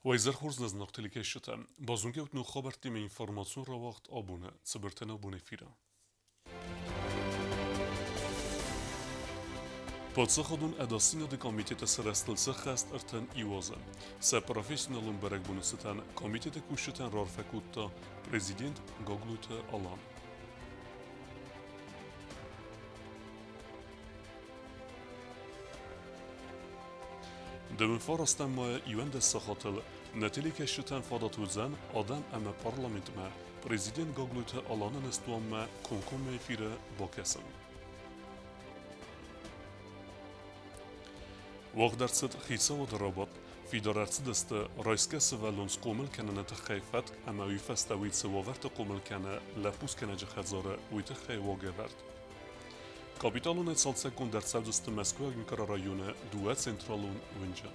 Уӕ хорз нӕ зынаргъ телекӕсджытӕ! Базонгӕ ут ног хабӕрттимӕ информацион рауагъд абоны цыбыртӕ нӕ бон эфиры. Паддзахадон ӕдасдзинады комитеты сырӕзтыл сӕххӕст 31 азы. Сӕ профессионалон бӕрӕгбоны цытӕн комитеты кусджытӕн раарфӕ кодта президент Гаглойты Алан. Дыууын фарастӕм майы 11 сахатыл нӕ телекӕсджытӕн фадат уыдзӕн адӕм ӕмӕ парламентмӕ президент Гаглойты Аланы ныстуанмӕ комкоммӕ эфиры бакӕсын. Уагъд ӕрцыд хицауады рабадт, фидар ӕрцыдысты райсгӕ сывӕллон схъомыл кӕныны тыххӕй фӕтк ӕмӕ уый фӕстӕ уый цы уавӕрты хъомыл кӕны лӕппускӕнӕджы хӕдзары, уый тыххӕй уагӕвӕрд. Капиталонӕй цалцӕггонд ӕрцӕудзысты Мӕскуыйаг микрорайоны дыууӕ централон уынджы.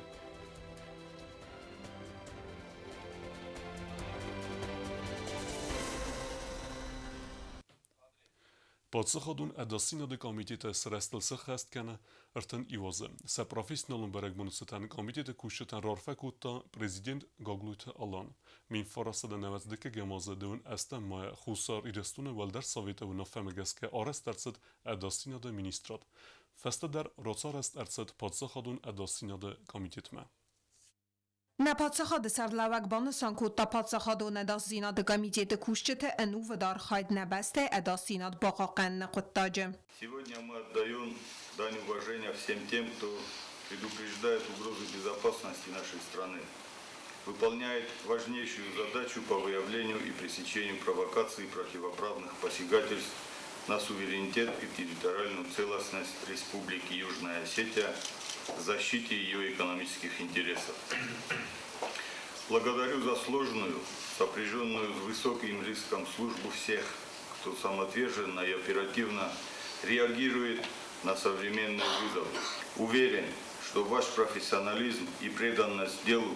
Паддзахадон ӕдасдзинады комитеты сырӕзтыл сӕххӕст кӕны 31 азы. Сӕ профессионалон бӕрӕгбоны цытӕн комитеты кусджытӕн раарфӕ кодта президент Гаглойты Алан. 1992 азы дыууын ӕстӕм майы Хуссар Ирыстоны Уӕлдӕр Советы уынаффӕмӕ гӕсгӕ арӕзт ӕрцыд Ӕдасдзинады министрад. Фӕстӕдӕр рацарӕзт ӕрцыд Паддзахадон ӕдасдзинады комитетмӕ. Нӕ паддзахады сӕргълӕууӕг банысан кодта паддзахадон ӕдасдзинады комитеты кусджыты ӕнувыд архайд нӕ бӕстӕйы ӕдасдзинад бахъахъхъӕныны хъуыддаджы. Сегодня мы отдаем дань уважения всем тем, кто предупреждает угрозы безопасности нашей страны, выполняет важнейшую задачу по выявлению и пресечению провокаций и противоправных посягательств на суверенитет и территориальную целостность Республики Южная Осетия, защите ее экономических интересов. Благодарю за сложную, сопряженную с высоким риском службу всех, кто самоотверженно и оперативно реагирует на современные вызовы. Уверен, что ваш профессионализм и преданность делу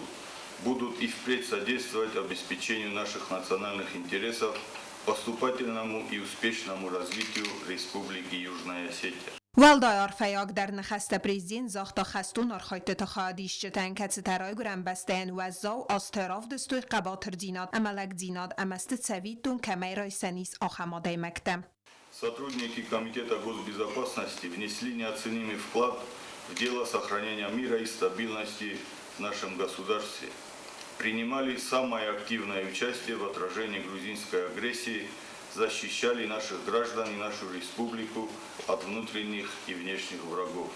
будут и впредь содействовать обеспечению наших национальных интересов, поступательному и успешному развитию Республики Южная Осетия. Уӕлдай арфӕйагдӕр ныхӕстӕ президент загъта хӕстон архайдтыты хайадисджытӕн, кӕцытӕ райгуырӕн бӕстӕйӕн уӕззау азты равдыстой хъӕбатырдзинад ӕмӕ лӕгдзинад ӕмӕ сты цӕвиттон кӕмӕй райсӕн ис, ахӕм адӕймӕгтӕ. Сотрудники Комитета госбезопасности внесли неоценимый вклад в дело сохранения мира и стабильности в нашем государстве. Принимали самое активное участие в отражении грузинской агрессии, защищали наших граждан и нашу республику от внутренних и внешних врагов.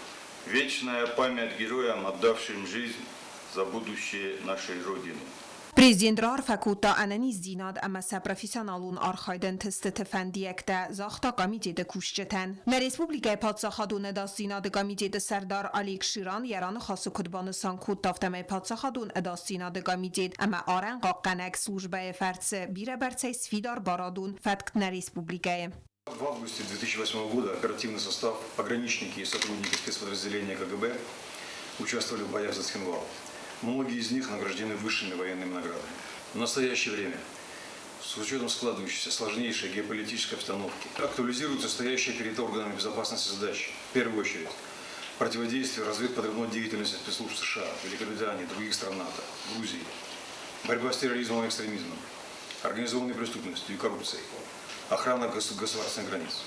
Вечная память героям, отдавшим жизнь за будущее нашей Родины. Президент раарфӕ кодта ӕнӕниздзинад ӕмӕ сӕ профессионалон архайды ӕнтыстыты фӕндиӕгтӕ, загъта комитеты кусджытӕн. Нӕ республикӕйы паддзахадон ӕдасдзинады комитеты сӕрдар Олег Ширан йӕ раныхасы куыд банысан кодта, афтӕмӕй паддзахадон ӕдасдзинады комитет ӕмӕ арӕнхъахъхъӕнӕг службӕйы фӕрцы бирӕбӕрцӕй сфидар барадон фӕтк нӕ республикӕйы. В августе 2008 года оперативный состав, пограничники и сотрудники спецподразделения КГБ участвовали в боях за Цхинвал. Многие из них награждены высшими военными наградами. В настоящее время, с учетом складывающейся сложнейшей геополитической обстановки, актуализируются стоящие перед органами безопасности задачи. В первую очередь, противодействие разведподрывной деятельности спецслужб США, Великобритании, других стран НАТО, Грузии, борьба с терроризмом и экстремизмом, организованной преступностью и коррупцией, охрана государственных границ.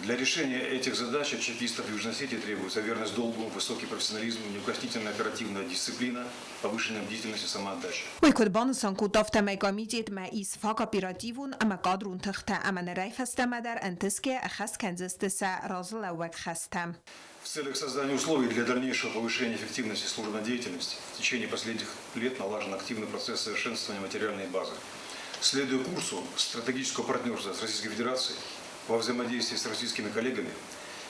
Для решения этих задач от чекистов Южной Осетии требуется верность долгу, высокий профессионализм, неукоснительная оперативная дисциплина, повышенная бдительность и самоотдача. Уый куыд банысан кодта, афтӕмӕй комитетмӕ ис фаг оперативон ӕмӕ кадрон тыхтӕ ӕмӕ нырӕй фӕстӕмӕ дӕр ӕнтысгӕ ӕххӕст кӕндзысты сӕ разылӕууӕг хӕстӕ. В целях создания условий для дальнейшего повышения эффективности служебной деятельности в течение последних лет налажен активный процесс совершенствования материальной базы. Следуя курсу стратегического партнерства с Российской Федерацией, во взаимодействии с российскими коллегами,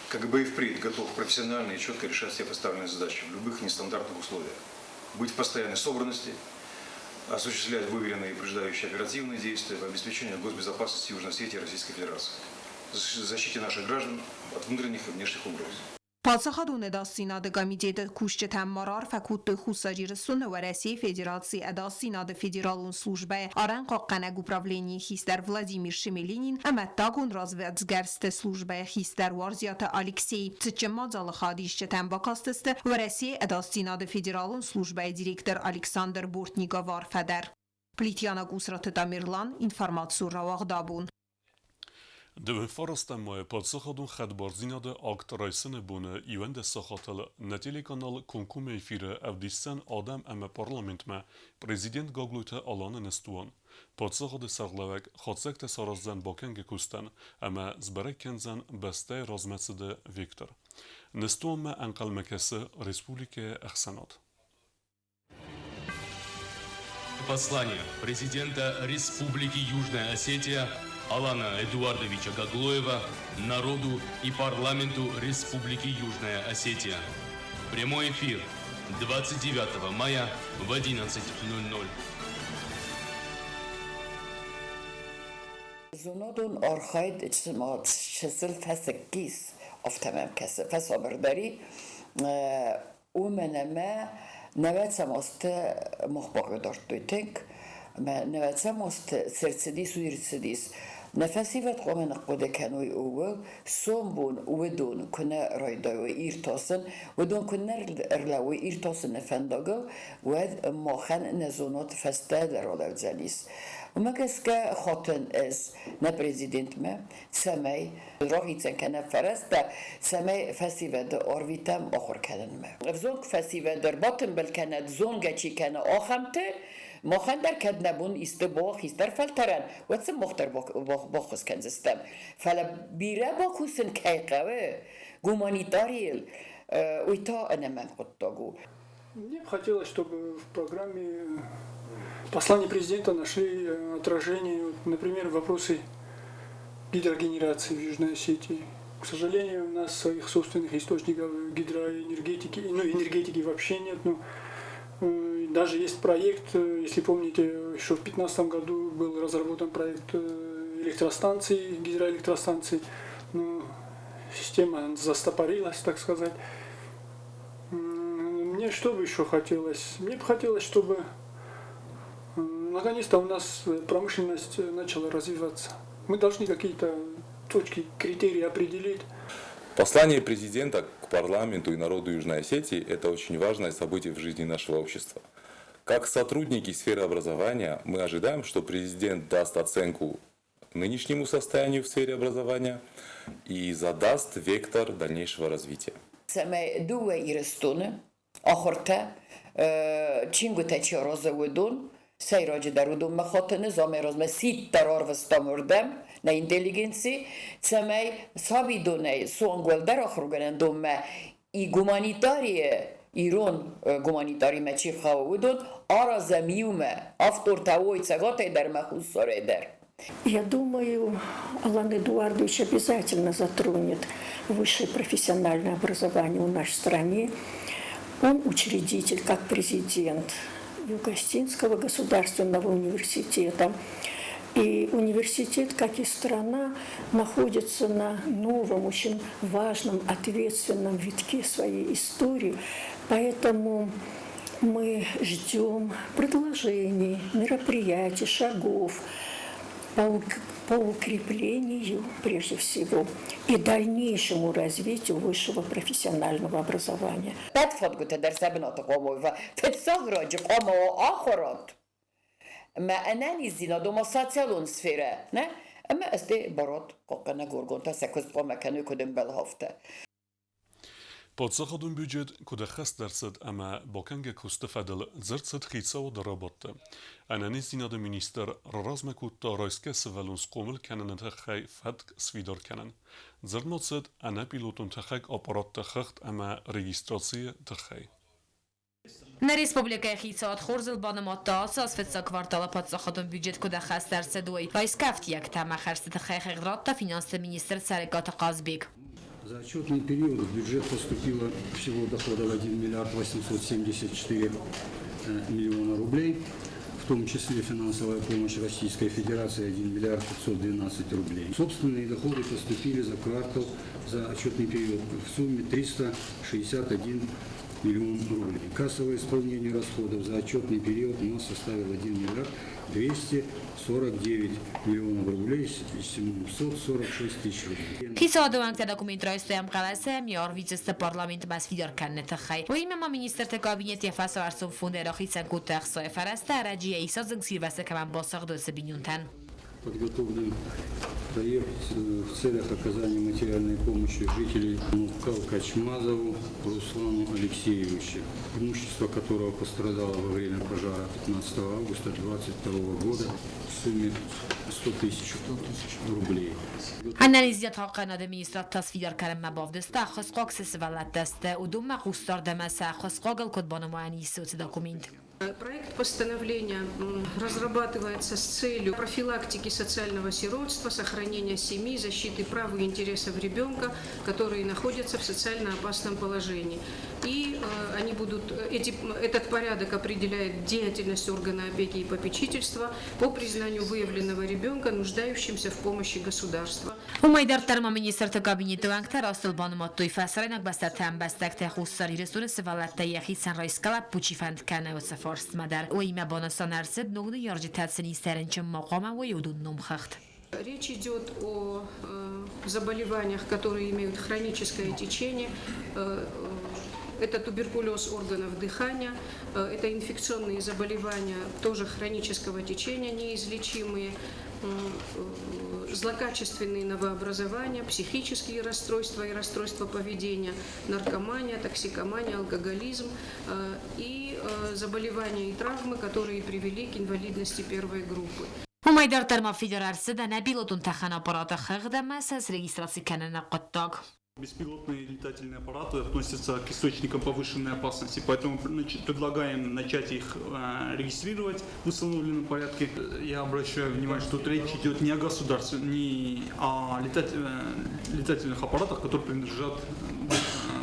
КГБ и впредь готов профессионально и четко решать все поставленные задачи в любых нестандартных условиях. Быть в постоянной собранности, осуществлять выверенные и упреждающие оперативные действия по обеспечению госбезопасности Южной Осетии и Российской Федерации, защите наших граждан от внутренних и внешних угроз. Паддзахадон ӕдасдзинады комитеты кусджытӕн ма раарфӕ кодтой Хуссар Ирыстоны Уӕрӕсейы Федерацийы Ӕдасдзинады федералон службӕйы арӕнхъахъхъӕнӕг управленийы хистӕр Владимир Шемелинин ӕмӕ ӕддагон развӕдсгӕрсты службӕйы хистӕр Уарзиаты Алексей. Цытджын мадзалы хайадисджытӕн бакастысты Уӕрӕсейы Ӕдасдзинады федералон службӕйы директор Александр Бортниковы арфӕ дӕр. Плитъяна Къусраты Тамерлан, информацион рауагъдабон. Дыууын фарастӕм майы паддзахадон хӕдбардзинады акт райсыны боны 11 сахатыл нӕ телеканал комкоммӕ эфиры ӕвдисдзӕн адӕм ӕмӕ парламентмӕ президент Гаглойты Аланы ныстуан. Паддзахады сӕргълӕууӕг хатдзӕгтӕ сараздзӕн бакӕнгӕ куыстӕн ӕмӕ сбӕрӕг кӕндзӕн бӕстӕйы размӕцыды вектор. Ныстуанмӕ ӕнхъӕлмӕ кӕсы республикӕйы ӕхсӕнад. Послание президента Республики Южная Осетия Алана Эдуардовича Гаглоева народу и парламенту Республики Южная Осетия. Прямой эфир 29 мая в 11:00. Зонадон архайд цыма чысыл фӕцыкк ис, афтӕ мӕм кӕсы, фӕсабырдӕр и, уымӕн ӕмӕ нӕуӕдзӕм азты мах бахъыгдардтой тынг, ӕмӕ нӕуӕдзӕм азты цы рцыдис, уый рцыдис. Нӕ фӕсивӕд хъуамӕ ныхъхъуыды кӕной ууыл, сомбон уыдон куы нӕ райдайой иртасын, уыдон куы нӕ ӕрлӕууой иртасыны фӕндагыл, уӕд махӕн нӕ зонад фӕстӕдӕр ралӕудзӕнис. Уымӕ гӕсгӕ хатын ӕз нӕ президентмӕ, цӕмӕй рахицӕн кӕна фӕрӕзтӕ, цӕмӕй фӕсивӕды арвитӕм ахуыр кӕнынмӕ. Ӕвзонг фӕсивӕд ӕрбатымбыл кӕнӕд, зонгӕ чи кӕны, ахӕмты, махӕн дӕр кӕд нӕ бон исты бо хистӕр фӕлтӕрӕн, уӕд сын мах дӕр баххуыс кӕндзыстӕм. Фӕлӕ бирӕ бакусын кӕй хъӕуы гуманитарийыл, уый та ӕнӕмӕнг хъуыддаг у. Мне бы хотелось, чтобы в программе послания президента нашли отражение, например, вопросы гидрогенерации в Южной Осетии. К сожалению, у нас своих собственных источников гидроэнергетики, ну, энергетики вообще нет. Ну, даже есть проект, если помните, еще в 2015 году был разработан проект электростанции, гидроэлектростанции. Но система застопорилась, так сказать. Мне что бы еще хотелось? Мне бы хотелось, чтобы наконец-то у нас промышленность начала развиваться. Мы должны какие-то точки, критерии определить. Послание президента к парламенту и народу Южной Осетии – это очень важное событие в жизни нашего общества. Как сотрудники сферы образования мы ожидаем, что президент даст оценку нынешнему состоянию в сфере образования и задаст вектор дальнейшего развития. Цӕмӕй дыууӕ Ирыстоны ахуыртӕ, чингуытӕ чи аразы, уыдон, сӕйраджыдӕр уыдонмӕ хатыны замӕй размӕ сидт дӕр арвыстам уырдӕм, нӕ интеллигенци, цӕмӕй сабидонӕй суанг уӕлдӕр ахуыргӕнӕндонмӕ и гуманитарийы ирон гуманитаримӕ чи хауы, уыдон аразӕм иумӕ, автортӕ уой Цӕгатӕй дӕр ӕмӕ Хуссарӕй дӕр. Я думаю, Алан Эдуардович обязательно затронет высшее профессиональное образование в нашей стране. Он учредитель, как президент Юго-Осетинского государственного университета. И университет, как и страна, находится на новом, очень важном, ответственном витке своей истории. Поэтому мы ждем предложений, мероприятий, шагов по укреплению, прежде всего, и дальнейшему развитию высшего профессионального образования. Ӕппӕт фадгуытӕ дӕр сӕ бынаты хъуамӕ уой. Фыццаг раджы хъуамӕ уа ахуырад ӕмӕ ӕнӕниздзинад, ома социалон сферӕ, нӕ? Ӕмӕ ӕсте барад хъахъхъӕнӕг органтӕ сӕ куыст хъуамӕ кӕной куыд ӕмбӕлы, афтӕ. Паддзахадон бюджет куыд ӕххӕст ӕрцыд ӕмӕ бакӕнгӕ куысты фӕдыл дзырд цыд хицауады рабадты. Ӕнӕниздзинады министр раразмӕ кодта райсгӕ сывӕллон схъомыл кӕныны тыххӕй фӕтк сфидар кӕнын. Дзырд ма цыд ӕнӕпилотон тӕхӕг аппаратты хыгъд ӕмӕ регистрацийы тыххӕй. Нӕ республикӕйы хицауад хорзыл банымадта ацы аз фыццаг кварталы паддзахадон бюджет куыд ӕххӕст ӕрцыд, уый. Райсгӕ ӕфтиӕгтӕ ӕмӕ хӕрдзты тыххӕй хыгъд радта финансты министр Цӕрыккаты Хъазбег. За отчетный период в бюджет поступило всего доходов 1 миллиард 874 миллиона рублей. в том числе финансовая помощь Российской Федерации 1 миллиард 512 рублей. Собственные доходы поступили за квартал, за отчетный период в сумме 361 миллион рублей. Кассовое исполнение расходов за отчетный период у нас составило 1 миллиард 249 миллионов рублей 746 тысяч рублей. Хицауады уӕнгтӕ документ райстой ӕмхъӕлӕсӕй ӕмӕ йӕ арвитдзысты парламентмӕ сфидар кӕныны тыххӕй. Уыимӕ ма министрты кабинет йӕ фӕсарцон фондӕй рахицӕн кодта ӕхцайы фӕрӕзтӕ, ӕрӕджы йӕ исад зынгсирвӕзты кӕмӕн басыгъд, уыцы бинонтӕн. Подготовлен проект в целях оказания материальной помощи жителей Калкачмазову Руслану Алексеевичу, имущество которого пострадало во время пожара 15 августа 2022 года в сумме 100 тысяч рублей. Ӕнӕниздзинад хъахъхъӕнынады министрад та сфидар кӕнынмӕ бавдыста, ӕххуысхъуаг цы сывӕллӕттӕ сты, уыдонмӕ хъусдард ӕмӕ сӕ ӕххуысхъуагыл куыд банымайӕн ис, уыцы документ. Проект постановления разрабатывается с целью профилактики социального сиротства, сохранения семьи, защиты прав и интересов ребенка, которые находятся в социально опасном положении. И они будут, этот порядок определяет деятельность органа опеки и попечительства по признанию выявленного ребенка, нуждающимся в помощи государства. Уымӕй дарддӕр ма министрты кабинеты уӕнгтӕ растыл банымадтой фӕсарӕйнаг бӕстӕты ӕмбӕстӕгтӕ Хуссар Ирыстоны сывӕллӕттӕй йӕхицӕн райсгӕ лӕппу чи фӕнд кӕны, уыцы фарстмӕ дӕр. Уыимӕ банысан ӕрцыд, ног ныййарджытӕ цы низтӕ рынчын ма хъуамӕ уой, уыдон номхыгъд. Речь идет о заболеваниях, которые имеют хроническое течение. Это туберкулез органов дыхания, это инфекционные заболевания тоже хронического течения, неизлечимые, злокачественные новообразования, психические расстройства и расстройства поведения, наркомания, токсикомания, алкоголизм и заболевания и травмы, которые привели к инвалидности первой группы. Уымӕй дарддӕр ма фидар ӕрцыд ӕнӕпилотон тӕхӕн аппараты хыгъд ӕмӕ сӕ срегистраци кӕныны хъуыддаг. Беспилотные летательные аппараты относятся к источникам повышенной опасности, поэтому предлагаем начать их регистрировать в установленном порядке. Я обращаю внимание, что тут речь идет не о государстве, не о летательных аппаратах, которые принадлежат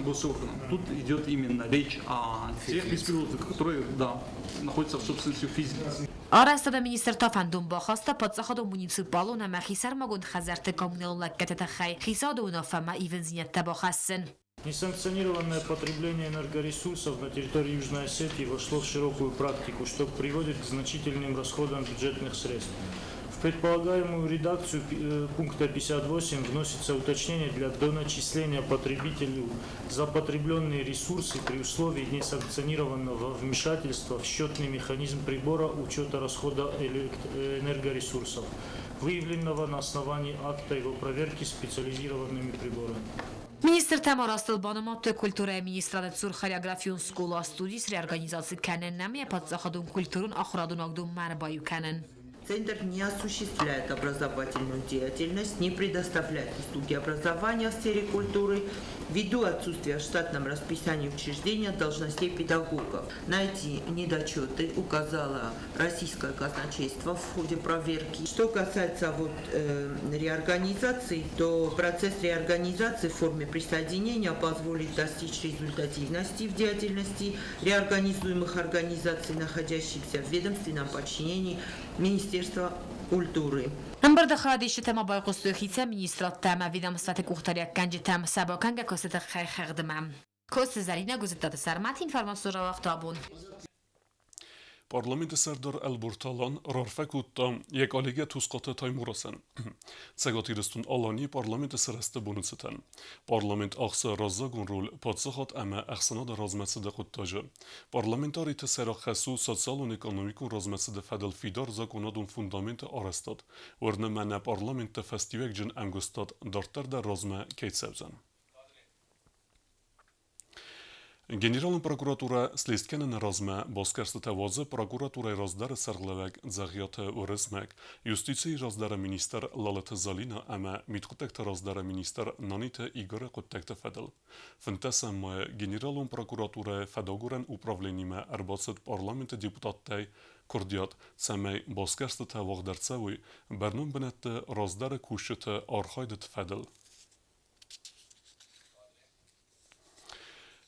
госорганам. Тут идет именно речь о тех беспилотниках, которые, да, находятся в собственности физлиц. Арӕзтады министр та фӕндон бахаста паддзахадон муниципалон ӕмӕ хисӕрмагонд хӕдзӕртты коммуналон лӕггӕдты тыххӕй хицауады уынаффӕмӕ ивындзинӕдтӕ бахӕссын. Несанкционированное потребление энергоресурсов на территории Южной Осетии вошло в широкую практику, что приводит к значительным расходам бюджетных средств. В предполагаемую редакцию пункта 58 вносится уточнение для доначисления потребителю за потребленные ресурсы при условии несанкционированного вмешательства в счетный механизм прибора учета расхода энергоресурсов, выявленного на основании акта его проверки специализированными приборами. Министртӕ ма растыл банымадтой культурӕйы министрады цур хореографион скъола-студи среорганизаци кӕнын ӕмӕ йӕ паддзахадон культурон-ахуырадон уагдонмӕ ӕрбаиу кӕнын. Центр не осуществляет образовательную деятельность, не предоставляет услуги образования в сфере культуры ввиду отсутствия в штатном расписании учреждения должностей педагогов. На эти недочеты указало российское казначейство в ходе проверки. Что касается вот, реорганизации, то процесс реорганизации в форме присоединения позволит достичь результативности в деятельности реорганизуемых организаций, находящихся в ведомственном подчинении Министерства культуры. Ӕмбырды хайадисджытӕ ма байхъуыстой хицӕн министрадтӕ ӕмӕ ведомствӕты къухдариуӕггӕнджытӕм сӕ бакӕнгӕ куысты тыххӕй хыгъдмӕ. Коцты Зӕринӕ, Гуызыттаты Сӕрмӕт, информацион рауагъд абон. Парламенты сӕрдар Ӕлборты Алан раарфӕ кодта йӕ коллегӕ Тускъаты Таймуразӕн Цӕгат Ирыстон-Аланийы парламенты сырӕзты боны цытӕн. Парламент ахсы раззагон роль паддзахад ӕмӕ ӕхсӕнады размӕцыды хъуыддаджы. Парламентариты сӕйраг хӕс у социалон-экономикон размӕцыды фӕдыл фидар закъонадон фундаменты арӕзтад. Уырны мӕ, нӕ парламентты фӕстиуӕгджын ӕмгуыстад дарддӕр дӕр размӕ кӕй цӕудзӕн. Генералон прокуратурӕ слесткӕныны размӕ басгӕрстытӕ уадзы прокуратурӕйы раздӕры сӕргълӕууӕг Дзӕгъиаты Уырызмӕг, юстицийы раздӕры министр Лалыты Залинӕ ӕмӕ мидхъуыддӕгты раздӕры министр Наниты Игоры хъуыддӕгты фӕдыл. 15 майы Генералон прокуратурӕйы фӕдагурӕн управленимӕ ӕрбацыд парламенты депутаттӕй куырдиат, цӕмӕй басгӕрстытӕ уагъд ӕрцӕуой бӕрнон бынӕтты раздӕры кусджыты архайды фӕдыл.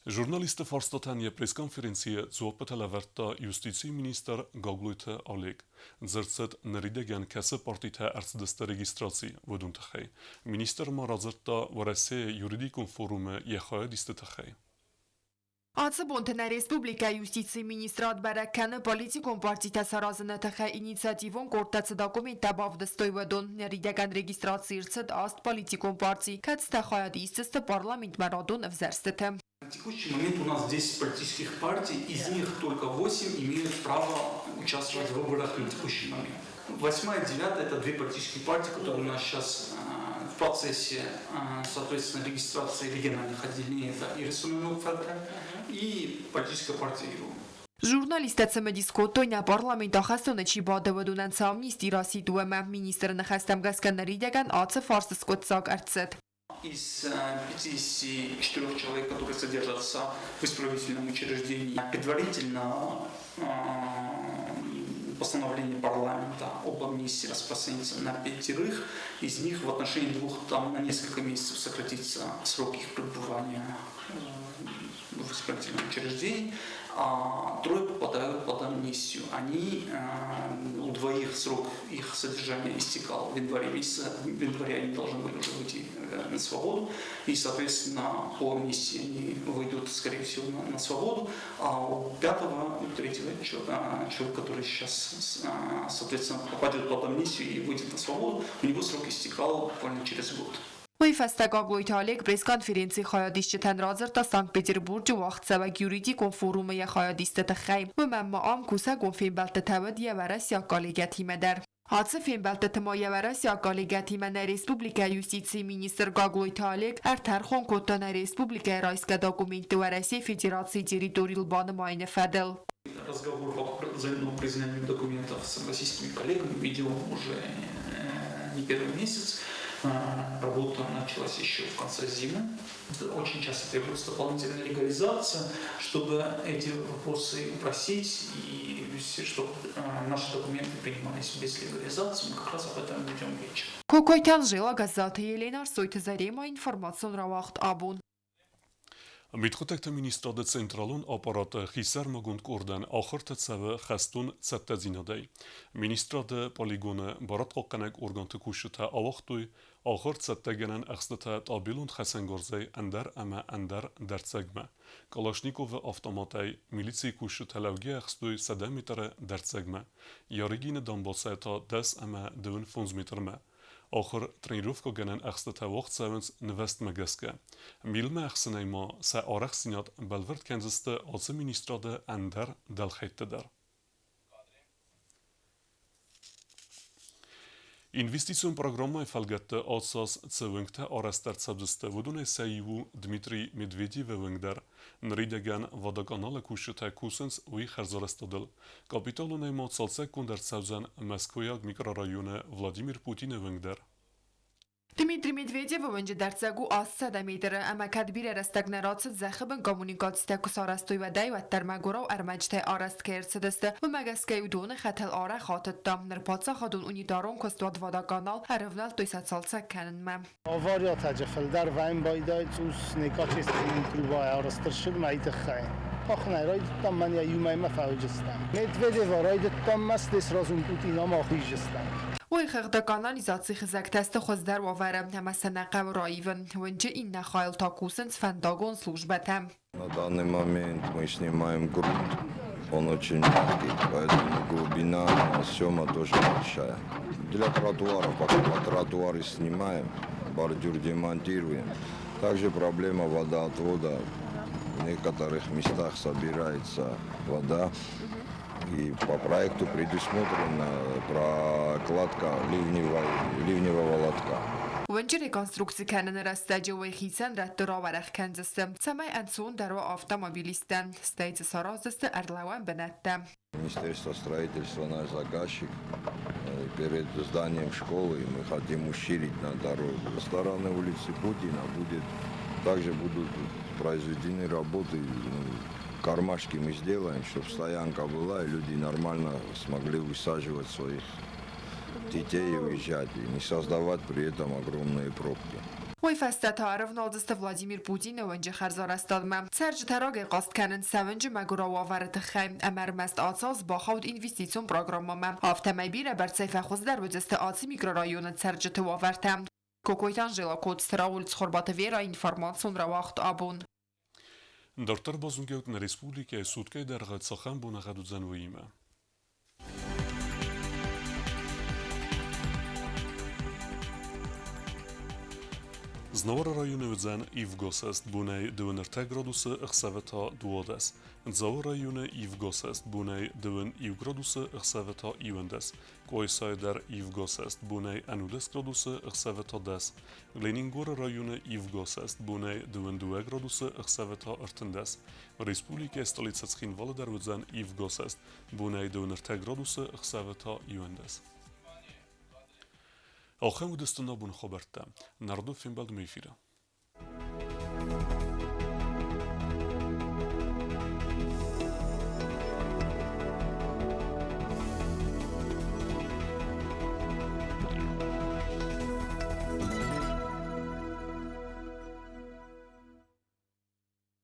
Журналистты фарстатӕн йӕ пресс-конференцийы дзуаппытӕ лӕвӕрдта юстицийы министр Гаглойты Олег. Дзырд цыд, ныридӕгӕн кӕцы партитӕ ӕрцыдысты регистраци, уыдон тыххӕй. Министр ма радзырдта Уӕрӕсейы юридикон форумы йӕ хайадисты тыххӕй. Ацы бонты нӕ республикӕйы юстицийы министрад бӕрӕг кӕны политикон партитӕ саразыны тыххӕй инициативон къордтӕ цы документтӕ бавдыстой, уыдон. Ныридӕгӕн регистраци ӕрцыд аст политикон парти, кӕцытӕ хайад исдзысты парламентмӕ радон ӕвзӕрстыты. На текущий момент у нас 10 политических партий, из них только 8 имеют право участвовать в выборах на текущий момент. Восьмая и девятая – это две политические партии, которые у нас сейчас в процессе, соответственно, регистрации региональных отделений. Это Ирыстоны и политическая партия ИРУ. Журналисттӕ цымыдис кодтой, нӕ парламент ахӕстоны чи бады, уыдонӕн цы амнисти расидт, уымӕ. Министры ныхӕстӕм гӕсгӕ ныридӕгӕн ацы фарст скъуыддзаг ӕрцыд. Из 54 человек, которые содержатся в исправительном учреждении, предварительно постановление парламента об амнистии распространится на пятерых. Из них в отношении двух там на несколько месяцев сократится срок их пребывания в исправительном учреждении, а трое попадают под амнистию. Они, у двоих срок их содержания истекал в январе месяце, в январе они должны были уже выйти на свободу, и, соответственно, по амнистии они выйдут, скорее всего, на свободу, а у пятого, у третьего человека, который сейчас, соответственно, попадет под амнистию и выйдет на свободу, у него срок истекал буквально через год. Уый фӕстӕ Гаглойты Олег пресс-конференцийы хайадисджытӕн радзырдта Санкт-Петербурджы уагъдцӕуӕг юридикон форумы йӕ хайадисты тыххӕй. Уымӕн ма ам кусӕгон фембӕлдтытӕ уыд йӕ уӕрӕсейаг коллегӕтимӕ дӕр. Ацы фембӕлдтыты ма йӕ уӕрӕсейаг коллегӕтимӕ нӕ республикӕйы юстицийы министр Гаглойты Олег ӕртӕрхон кодта нӕ республикӕйы райсгӕ документты Уӕрӕсейы Федерацийы территорийыл банымайыны фӕдыл. Разговор по взаимному признанию документов с российскими коллегами ведем уже не первый месяц. Работа началась еще в конце зимы. Очень часто требуется дополнительная легализация, чтобы эти вопросы упростить и чтобы наши документы принимались без легализации. Мы как раз об этом ведем речь. Кокойты Анжела, Гӕззаты Елена, Ӕрсойты Зарема, информацион рауагъд Абон. Мидхъуыддӕгты министрады централон аппараты хисӕрмагонд къордӕн ахуыртӕ цӕуы хӕстон цӕттӕдзинадӕй. Министрады полигоны барадхъахъхъӕнӕг органты кусджытӕ ауагътой ахуыр цӕттӕгӕнӕн ӕхстытӕ табелон хӕцӕнгарзӕй ӕндӕр ӕмӕ ӕндӕр дӕрддзӕгмӕ. Калашниковы автоматӕй милицийы кусджытӕ лӕугӕ ӕхстой 100 метры дӕрддзӕгмӕ, Ярыгины дамбацайӕ та 15 метрмӕ. Ахуыр тренировкӕгӕнӕн ӕхстытӕ уагъд цӕуынц нывӕзтмӕ гӕсгӕ. Милмӕ ӕхсынӕй ма сӕ арӕхстдзинад бӕлвырд кӕндзысты ацы министрады ӕндӕр дӕлхӕйтты дӕр. Инвестицион программӕйы фӕлгӕтты ацы аз цы уынгтӕ арӕзт ӕрцӕудзысты, уыдонӕй сӕ иу у Дмитрий Медведевы уынг дӕр. Ныридӕгӕн водоканалы кусджытӕ кусынц уый хӕрзарӕзтадыл. Капиталонӕй ма цалцӕггонд ӕрцӕудзӕн Мӕскуыйаг микрорайоны Владимир Путины уынг дӕр. Дмитрий Медведевы уынджы дӕрддзӕг у 800 метры, ӕмӕ кӕд бирӕ рӕстӕг нӕ рацыд зӕххы бын коммуникацитӕ куы сарӕзтой, уӕдӕй уӕддӕр мӕгуырау ӕрмӕджытӕй арӕзт кӕй ӕрцыдысты, уымӕ гӕсгӕ-иу доны хӕтӕл арӕх атыдта. Ныр паддзахадон унитарон куыстуат Водоканал ӕрӕвнӕлдтой сӕ цалцӕг кӕнынмӕ. Авариатӕджы фылдӕр вӕййын байдайы цъус некачественный трубайы арӕзт ӕрцыд мӕйы тыххӕй. Мах нӕ райдыдтам, мӕн йӕ иу мӕймӕ фӕуыдзыстӕм. Медведева райдыдтам мӕ здесь сразу Путинамӕ ахиздзыстӕм. Уый хыгъды канализацийы хызӕгтӕ сты хуыздӕр уавӕры ӕмӕ сӕ нӕ хъӕуы раивын. Уынджы иннӕ хайыл та кусынц фӕндагон службӕтӕ. На данный момент мы снимаем грунт, он очень мягкий, поэтому глубина съема тоже большая. Для тротуаров, пока по тротуары снимаем, бордюр демонтируем. Также проблема водоотвода. В некоторых местах собирается вода. И по проекту предусмотрена прокладка ливневого лотка. Уынджы реконструкци кӕныны рӕстӕджы уый хицӕн рӕтты рауӕрӕх кӕндзысты, цӕмӕй ӕнцондӕр уа автомобилисттӕн, стӕй дзы сараздзысты ӕрлӕууӕн бынӕттӕ. Министерство строительства наш заказчик. Перед зданием школы мы хотим усилить на дорогу. Со стороны улицы Путина также будут произведены работы. Кармашки мы сделаем, чтобы стоянка была, и люди нормально смогли высаживать своих детей и уезжать, и не создавать при этом огромные пробки. Уый фӕстӕ та ӕрӕвналдзысты Владимир Путины уынджы хӕрзарӕзтадмӕ. Цӕрджытӕ рагӕй хъаст кӕнынц сӕ уынджы мӕгуырау уавӕры тыххӕй, ӕмӕ ӕрмӕст ацы аз бахауд инвестицион программӕмӕ. Афтӕмӕй бирӕбӕрцӕй фӕхуыздӕр уыдзысты ацы микрорайоны цӕрджыты уавӕртӕ. Кокойты Анжела, Коцты Рауль, Цхуырбаты Вера, информацион рауагъд абон. Дарддӕр базонгӕут нӕ республикӕйы суткӕйы дӕргъы цахӕм боныгъӕд уыдзӕн, уыимӕ. Знауыры районы уыдзӕн ивгосӕст бонӕй 23 градусы, ӕхсӕвы та 12. Дзауы районы ивгосӕст бонӕй 21 градусы, ӕхсӕвы та 11. Къуайсайы дӕр ивгосӕст бонӕй 11 градусы, ӕхсӕвы та 10. Ленингоры районы ивгосӕст бонӕй 22 градусы, ӕхсӕвы та 13. Республикӕйы столицӕ Цхинвалы дӕр уыдзӕн ивгосӕст бонӕй 23 градусы, ӕхсӕвы та 11. Ахӕм уыдысты нӕ боны хабӕрттӕ. Нардо фембӕлдмӕ эфиры.